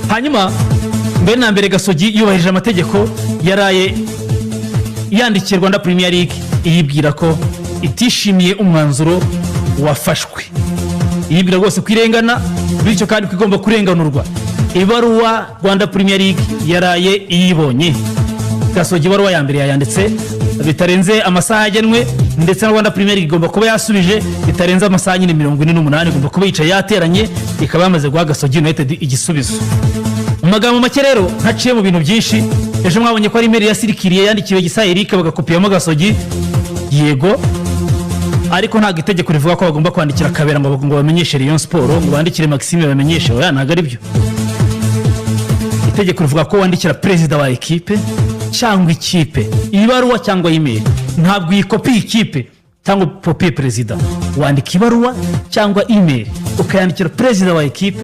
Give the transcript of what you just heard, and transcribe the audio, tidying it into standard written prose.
Hanyuma mbere na mbere, Gasogi yubahirije amategeko, yaraye yandikiye Rwanda Premier League iyibwira ko itishimiye umwanzuro wafashwe, iyibwira rwose ko irengana, bityo kandi ko igomba kurenganurwa. Ibaruwa Rwanda Premier League yaraye iyibonye. Gasogi ibaruwa ya mbere yayanditse bitarenze amasaha yagenwe, ndetse na Rwanda Premier League igomba kuba yasubije bitarenze amasaha nyine 48. Igomba kuba yicaye yateranye, ikaba yamaze guha Gasogi United igisubizo. Mu magambo make rero, ntaciye mu bintu byinshi, ejo mwabonye ko ari email yasirikiriye yandikiwe Gisa Eric, bagakopiyamo Gasogi. Yego, ariko ntabwo itegeko rivuga ko bagomba kwandikira Kabera ngo bamenyeshe Rayon Sport, ngo bandikire Maxime bamenyeshe. Oya, ntabwo ari byo. Itegeko rivuga ko wandikira perezida wa ekipe cyangwa ikipe ibaruwa cyangwa email. Ntabwo uyikopiye ikipe cyangwa ukopiye perezida. Wandika ibaruwa cyangwa email ukayandikira perezida wa ekipe.